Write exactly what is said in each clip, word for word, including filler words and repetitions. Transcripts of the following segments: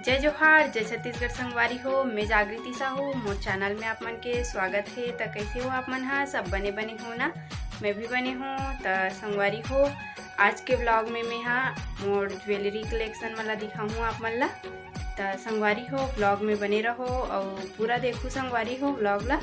जय जोहार, जय छत्तीसगढ़ संगवारी हो। मैं जागृति साहू, मोर चैनल में आप मन के स्वागत हे। त कैसे हो आप मन ह? सब बने बने हो ना? मैं भी बने हो। त संगवारी हो, आज के व्लॉग में मैं हा मोर ज्वेलरी कलेक्शन मन ला दिखाहूँ आप मन ला। त संगवारी हो, व्लॉग में बने रहो अउ पूरा देखू संगवारी हो व्लॉग ला,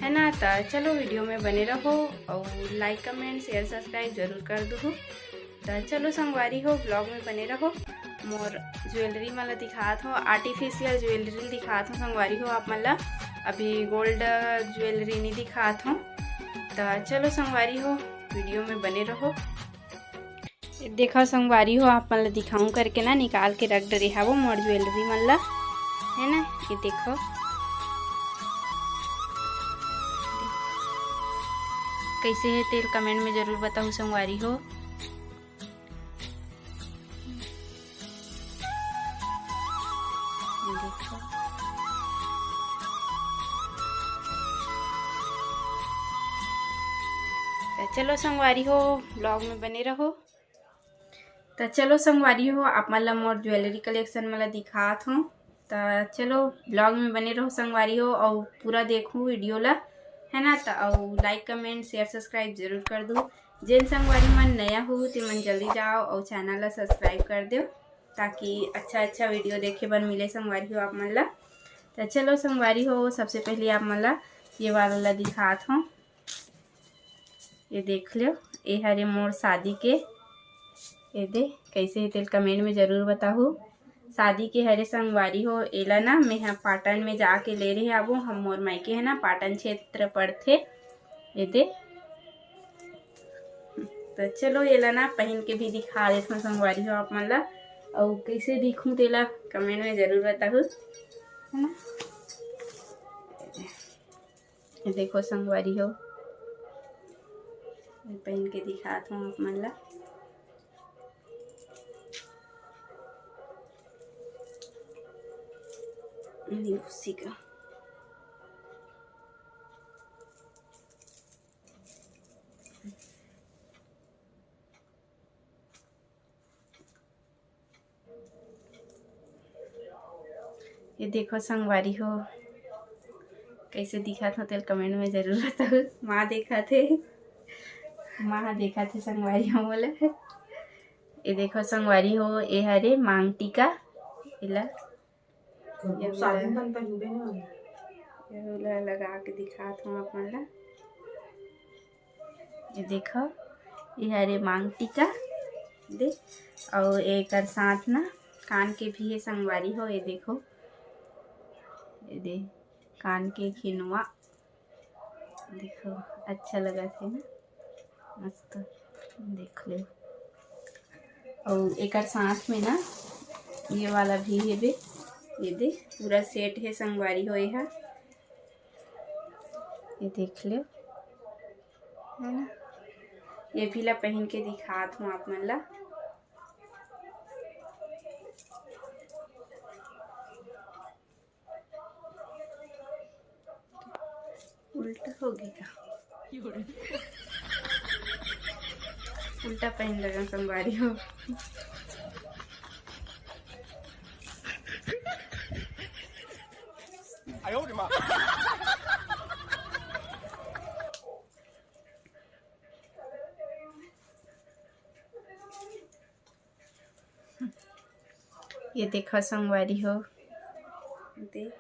है ना। त चलो वीडियो में बने रहो अउ लाइक, कमेंट, शेयर, सब्सक्राइब जरूर कर दूहू। त चलो संगवारी हो, व्लॉग में बने रहो। मोर ज्वेलरी मन ला दिखात हो, आर्टिफिशियल ज्वेलरी दिखात हो संगवारी हो आप मन ला। अभी गोल्ड ज्वेलरी नहीं दिखात हो। त चलो संगवारी हो, वीडियो में बने रहो। ये देखो संगवारी हो, आप मन ला दिखाऊं करके ना निकाल के रख डरे हावो मोर ज्वेलरी मन ला, है ना। ये देखो कैसे हे तेल, कमेंट में जरूर बताहू संगवारी हो। देखो। त चलो संगवारी हो, व्लॉग में बने रहो। त चलो संगवारी हो, आप मन ला मोर ज्वेलरी कलेक्शन मन ला दिखात हो। त चलो व्लॉग में बने रहो संगवारी हो, अउ पूरा देखो वीडियो ला, है ना। त अउ लाइक, कमेंट, शेयर, सब्सक्राइब जरूर कर दो। जेन संगवारी मन नया हो ते मन जल्दी जाओ अउ चैनल ला सब्सक्राइब कर दो, ताकि अच्छा अच्छा वीडियो देखे बर मिले संगवारी हो आप मन ला। त चलो संगवारी हो, सबसे पहले आप मन ला ये वाला ला दिखात हो। ये देख लो, ये हरे मोर शादी के। ये दे कैसे हे तेल कमेंट में जरूर बताहू। शादी के हरे संगवारी हो, एला ना मैं ह पाटन में जाके ले रहे आबो। हम मोर मायके है ना पाटन क्षेत्र पड़थे। ये दे, तो चलो एला ना पहन के भी दिखा देथन संगवारी हो आप मन ला, अउ कैसे दिखूं तेला कमेंट में जरूर बताहू, है ना। ये देखो संगवारी हो, मैं पहन के दिखात हूँ आप मन ला। ये खुशी का। ये देखो संगवारी हो, कैसे दिखत हो तेल कमेंट में जरूर बताओ। माँ देखत हे, माँ देखत हे संगवारी हो मोला। ये देखो संगवारी हो, ये हरे मांग टीका, एला ये शादी वाला। बन पहनबे ना। ये वाला लगा के दिखात हूँ आप मन ला। ये देखो, ये हरे मांग टीका दे, अउ एकर साथ ना कान के भी हे संगवारी हो। ये देखो, ये दे कान के खिनवा, देखो अच्छा लगत हे ना, मस्त देख लो। अउ एकर साथ में ना ये वाला भी हेबे, ये दे पूरा सेट हे संगवारी हो। ये हा, ये देख लो, है ना। ये भी ला पहन के दिखात हूँ आप मन ला। उल्टा हो गया, उल्टा पहन लगा संगवारी हो। ये देखो संगवारी हो, दे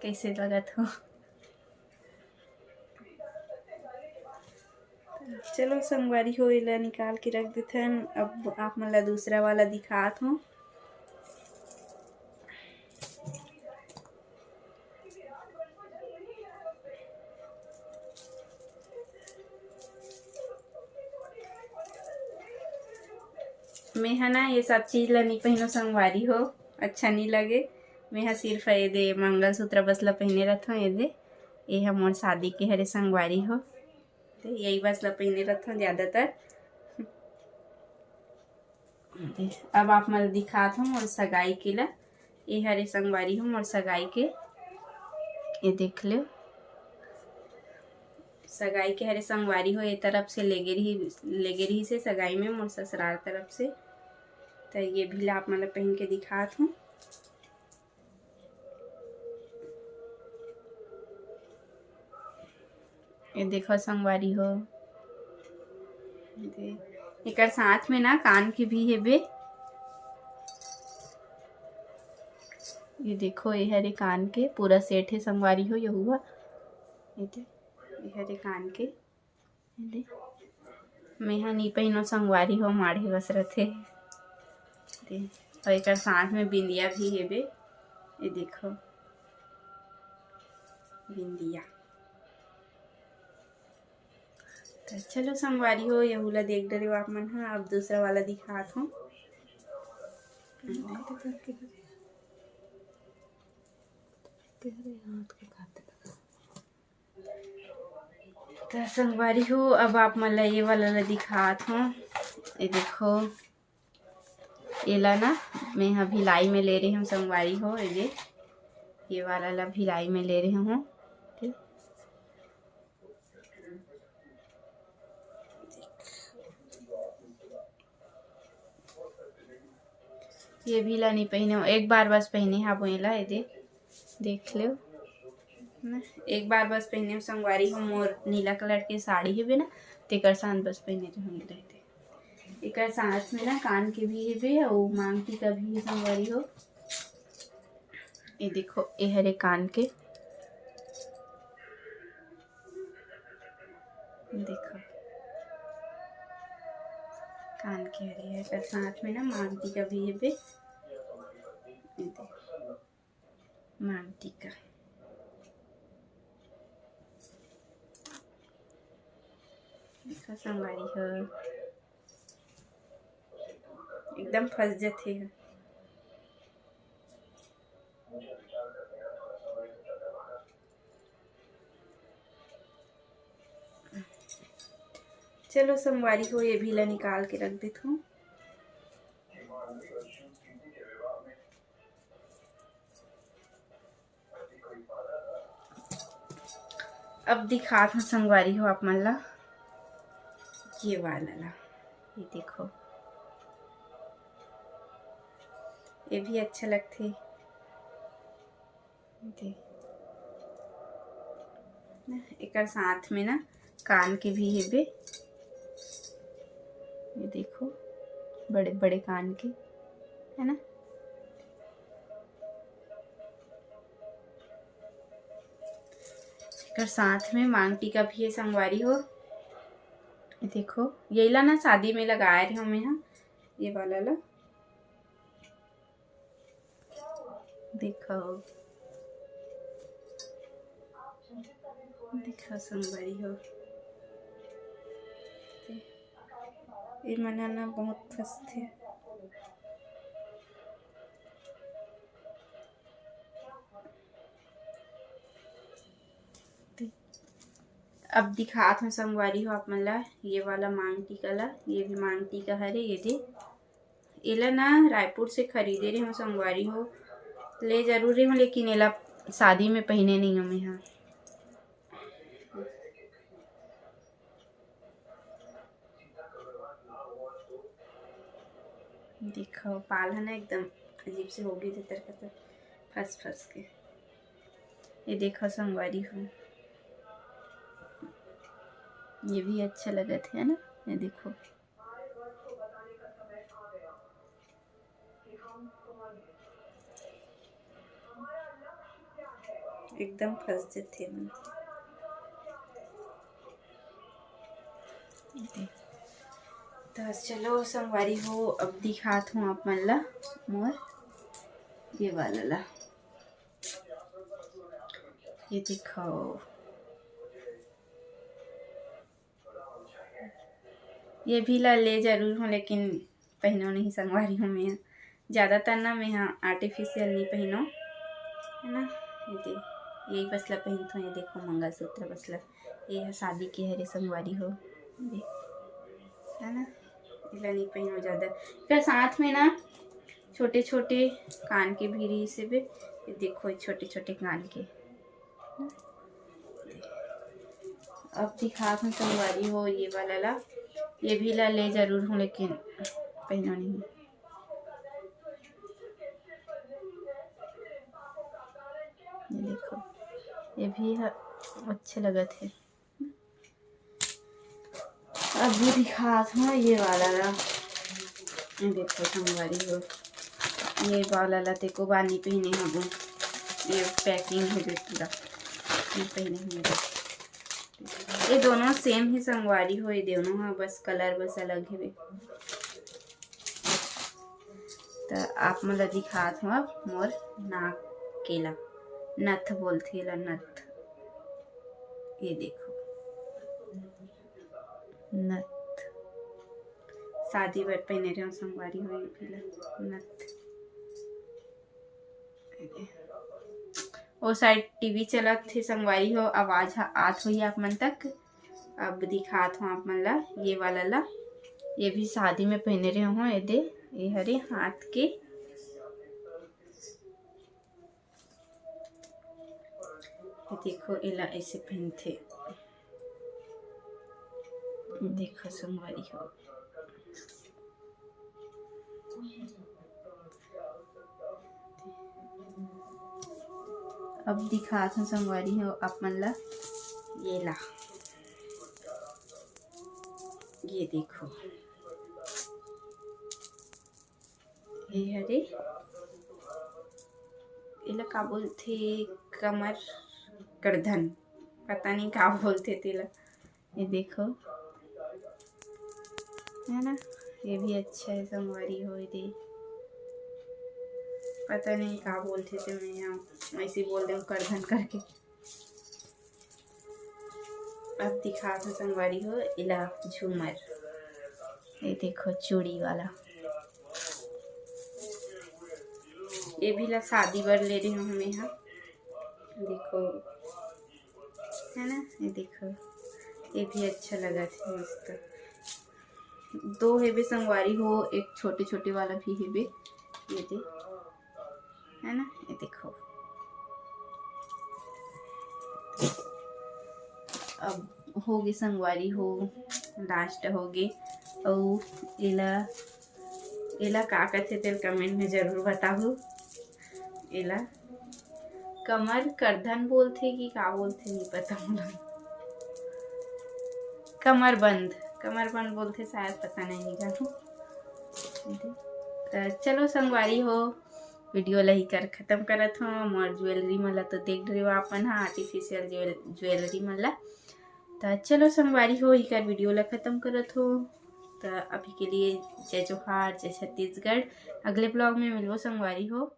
कैसे लगत हो। चलो संगवारी हो, एला निकाल के रख देथन। अब आप मन ला दूसरा वाला दिखात हूँ। मेहा ना ये सब चीज ला नी पहिनो संगवारी हो, अच्छा नी लगे। मेहा सिर्फ ये दे मंगलसूत्र बस ला पहिने रथों। ये दे, ये हा मोर शादी के हरे संगवारी हो। ते यही बस ला पहिने रथों ज्यादातर। अब आप मन दिखात हूँ मोर सगाई के ला। ये हरे संगवारी हो मोर सगाई के, ये देख ले, सगाई के हरे संगवारी हो। ये तरफ से लेगे रही, लेगे रही से सगाई में मोर ससुराल तरफ से। तो ये भी ला आप मन ला पहन के दिखात हूँ। ये देखो संगवारी हो, ये दे-, एकर साथ में ना कान के भी हेबे। ये देखो, ये हरे कान के पूरा सेट हे संगवारी हो, ये हुआ, ये दे, ये हरे कान के, ये दे। मेहा नी पहिनो संगवारी हो, माढ़े बस रथे। दे, और एकर साथ में बिंदिया भी हेबे, ये देखो बिंदिया। त चलो संगवारी हो, यहू ला देख डरे हो आप मन ह। अब दूसरा वाला दिखात हूँ। त संगवारी हो, अब आप मन ला ये वाला ला दिखात हूँ। ये देखो, एला ना मैं ह भिलाई में ले रहे हूँ संगवारी हो। ये, ये वाला ला भिलाई में ले रहे हूँ। ठीक। ये भी ला नहीं पहने हो, एक बार बस पहने हाबो एला। ये दे, देख लो ना, एक बार बस पहने हो संगवारी हो। मोर नीला कलर के साड़ी हेबे ना, तेकर साथ बस पहने रहूँगी रहते। एकर साथ में ना कान के भी हेबे अउ मांग टीका भी हे संगवारी हो। ये देखो, ये हरे कान के, देखो कान के हरे हे, एकर साथ में ना मांग टीका भी हेबे। ये देखो। मांग टीका। देखो संगवारी हो, एकदम फंस जथे। चलो संगवारी हो, ये भी ला निकाल के रख देथों। अब दिखात हूँ संगवारी हो आप मन ला ये वाला ला, ये देखो, ये भी अच्छा लगथे। दे। ना, एकर साथ में ना कान के भी हेबे, ये देखो, बड़े बड़े कान के, है ना। एकर साथ में मांग टीका भी हे संगवारी हो। ये देखो, येला ना शादी में लगाए रहे हूँ मैं हा, ये वाला ला। देखो, देखो संगवारी हो, ये मन ह ना बहुत फंसथे। अब दिखात हूँ संगवारी हो आप मन ला ये वाला मांग टीका ला, ये भी मांग टीका हरे, ये दे। एला ना रायपुर से खरीदे रहे हूँ संगवारी हो, ले जरूर रहे हूँ, लेकिन एला शादी में पहने नहीं हूँ मैं हा। देखो, पाल है ना एकदम अजीब से होगे, तेतर कतर फंस फंस के। ये देखो संगवारी हो, ये भी अच्छा लगत है ना, ये देखो। एकदम फंस जथे मन। त चलो संगवारी हो, अब दिखात हूँ आप मन ला मोर ये वाला ला। ये दिखाओ, ये भी ला ले जरूर हूँ, लेकिन पहनो नहीं संगवारी हूँ मैं। ज़्यादातर ना मैं हा artificial नहीं पहनो, है ना। ये दे, यही बस ला पहनथों। ये देखो मंगलसूत्र बस ला, ये हा शादी के हरे संगवारी हो, ये दे, है ना। एला नहीं पहनो ज़्यादा। एकर साथ में ना छोटे छोटे कान के भी रहिस हेबे, ये देखो छोटे छोटे कान के। अब दिखात हूँ संगवारी हो ये वाला ला, ये भी ला ले जरूर हूँ, लेकिन पहनो नहीं। ये देखो, ये भी ह-, अच्छे लगत हे। अभी दिखात हूँ ये वाला ला। ये देखो संगवारी हो, ये वाला ला तेको बानी पहने हबो। ये पैकिंग हे बे पूरा, ये पहने हबो। ये दोनों सेम ही संगवारी हो, ये दोनों ह बस कलर बस अलग हे बे। त आप मन ला दिखात हूँ अब मोर नाक के ला, नथ बोलथे ला, नथ। ये देखो नथ, शादी बर पहने रहे संगवारी हो ये ला नथ। ओ साइड टीवी चलत हे संगवारी हो, आवाज ह आत होही आप मन तक। अब दिखात हूँ आप मन ला ये वाला ला, ये भी शादी में पहने रहे हूँ। ये दे, ये हरे हाथ के, ये देखो एला ऐसे पहनथे, देखो संगवारी हो। अब दिखात हूँ संगवारी हो आप मन ला, ये ला, ये देखो, ये हरे, एला का बोलथे, कमर करधन, पता नहीं का बोलथे तेला। ये देखो, है ना, ये भी अच्छा है संगवारी हो। ये दे, पता नहीं का बोलथे ते, मैं यहाँ ऐसे ही बोल दें करधन करके। अब दिखात हूँ संगवारी हो एला झूमर, ये देखो चूड़ी वाला, ये भी ला शादी बर ले रहे हूँ हम यहाँ। देखो, है ना, ये देखो, ये भी अच्छा लगा थे, मस्त। दो हेबे संगवारी हो, एक छोटे छोटे वाला भी हेबे, ये दे, है ना, ये देखो। अब होगे संगवारी हो, लास्ट होगे। अउ एला, एला का कथे तेल कमेंट में जरूर बताहू। एला कमर करधन बोलथे कि का बोलथे, नहीं पता मोला। कमरबंद, कमरबंद बोलथे शायद, पता नहीं, नहीं जानू। त चलो संगवारी हो, वीडियो ला ही कर खत्म करत हूँ। मोर ज्वेलरी मन ला तो देख डरे हो अपन हा, आर्टिफिशियल ज्वेल-, ज्वेलरी मन ला। त चलो संगवारी हो, इकर वीडियो ला खत्म करत हूँ। त अभी के लिए जय जोहार, जय छत्तीसगढ़। अगले ब्लॉग में मिलबो संगवारी हो।